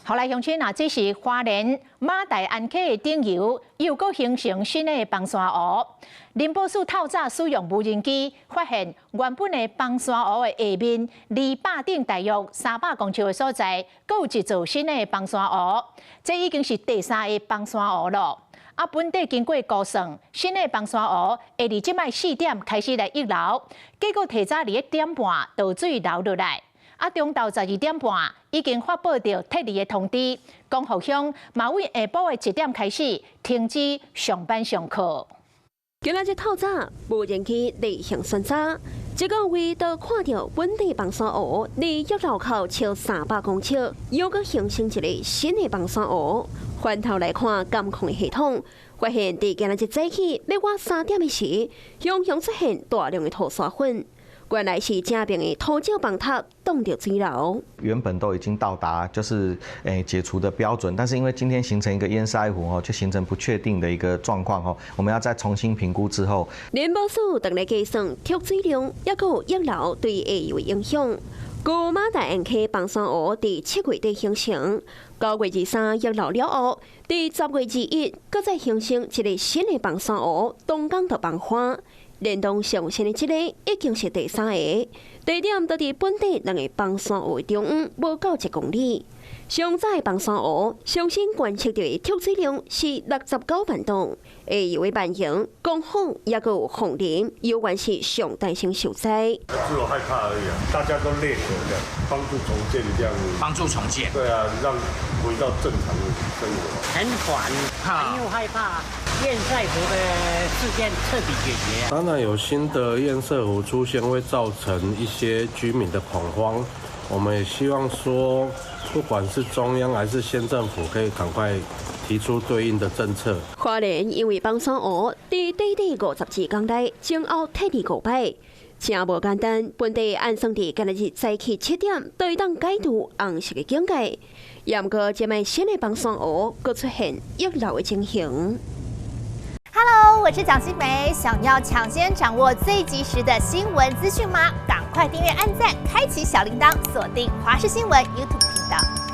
好來，鄉親啊，這是花蓮馬大安溪的頂游，又閣形成新的崩山湖。林保署透早使用無人機發現，原本的崩山湖的下面，離壩頂大約300公尺的所在，閣有一座新的崩山湖。這已經是第三个崩山湖囉。啊，本地經過估算，新的崩山湖會佇這擺4點開始來溢流，結果提早佇一點半就水流落來。啊，中晝12點半已經發布著撤離的通知，光復鄉嘛為下晡的1點開始停止上班上課。今仔日透早，無人機例行巡查，這個位都看著本地崩山湖離溢流口超300公尺，又閣形成一个新的崩山湖。回頭來看監控的系統，發現佇今仔日早起欲倚3點的時，雄雄出現大量的塗沙粉。原來是這邊的塗石崩塌擋著水流。原本都已經到達就是解除的標準，但是因為今天形成一個堰塞湖哦，就形成不確定的一個狀況哦，我們要再重新評估之後。林保署當咧計算蓄水量，抑閣有溢流對下游的影響。舊馬大安溪崩山湖佇7月底形成，9月23溢流了後，佇10月21，閣再形成一个新的崩山湖，當工就崩翻。連同上新的這個已經是第三個，地點都佇本地兩个崩山湖中央，無夠1公里。上早的崩山湖上新觀測著的蓄水量是69萬噸，下游的萬榮、光復抑閣有鳳林，猶原是上擔心受災。只有害怕而已啊，大家都累了，這樣幫助重建這樣。幫助重建。對啊，讓回到正常的生活。很煩，又害怕堰塞湖的事件徹底解決。當然有新的堰塞湖出現，會造成一些居民的恐慌。我們也希望說，不管是中央還是縣政府，可以趕快提出對應的政策。花蓮因為崩山湖佇短短52工內，前後撤離五擺，真無簡單。本地按算佇今日早起7點，就會當解除紅色的警戒。毋過這擺新的崩山湖閣出現溢流的情形。 Hello，我是蔣新梅，想要搶先掌握最及時的新聞資訊嗎？趕快訂閱、按讚、開啟小鈴鐺，鎖定華視新聞 YouTube 頻道。